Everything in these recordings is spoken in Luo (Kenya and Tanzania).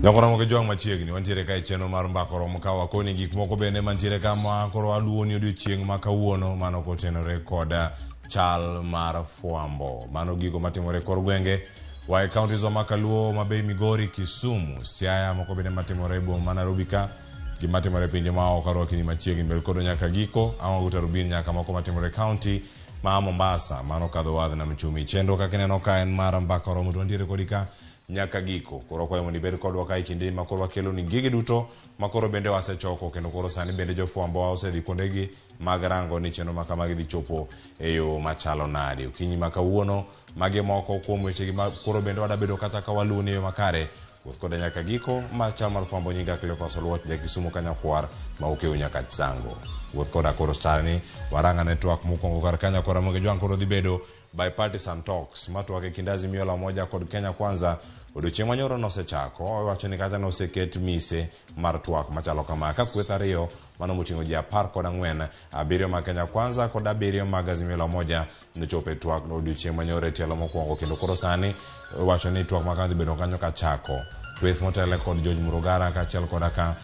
Jokoromo gi jwang' machiegni wantiere ka e chenro mar mbaka oromo ka wakoni gik moko bende mantiere ka ma koro waluwoni odiochieng' ma kawuono mano kotenore kod chal mar fwambo mano gigo matimore e kor gwenge wa e counties wa ma Kaluo, Homa Bay, Migori, Kisumu, Siaya moko bende matimore e boma ma Nairobi ka gima timore e pinje ma oko arwakini machiegni bed kodwa nyaka giko ang'o gutarubin nyaka moko matimore e county ma Mombasa mano kadho wadh nam chumi chenro kaka ineno ka en mar mbaka oromo to wantiere kodi ka nyaka giko. Koro wakwayo mondo ibed kodwa ka e kinde ma koro wakeloni gigi duto ma koro bende wasechoko kendo koro sani bende jofwambo wa osedhi kuondegi mag rango ni chenro ma kamagi dhi chopo e yo machalo nade. Okinyi ma kawuono magi moko kuom wechegi ma koro bende wadabedo kata ka waluwo ni e yo makare. Wuoth koda nyaka giko ma chal mar fwambo nyinga Cleophas Oluoch ja Kisumu Kanyakwar ma okew nyaka Chango. Wuoth koda koro sani warang'ane twak mokwongo kar kanyo kora Ramogi Jwang' koro dhi bedo Bipartisan talks ma twak e kind Azimio la Umoja kod Kenya Kwanza odiochieng' manyoro nosechako owacho ni kata noseket mise mar twak machalo kama ka kweth ariyo mano moting'o ji 14 abiriyo mag Kenya Kwanza kod abiriyo mag Azimio la Umoja nochopo e twak odiochieng' manyoro e tielo mokwongo kendo koro sani iwacho ni twak ma dhi bedo kanyo kachako kweth motele kod George Murugara kaachiel koda ka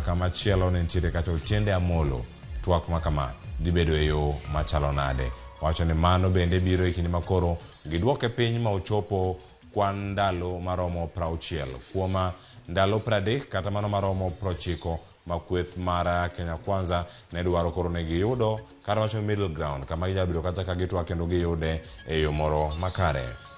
kama chielo ne nitiere kacha Otiende Amolo twak ma kama dhi bedo e yo machalo nade wacho ni mano bende biro e kinde ma koro giduoke piny ma ochopo kwan ndalo maromo 60 kuom ndalo 30 kata mano maromo 90 ma kweth mar Kenya Kwanza ne dwaro koro ne giyudo kar wacho middle ground kama ginyalo bedo kata ka gitwak kendo giyude e yo moro makare.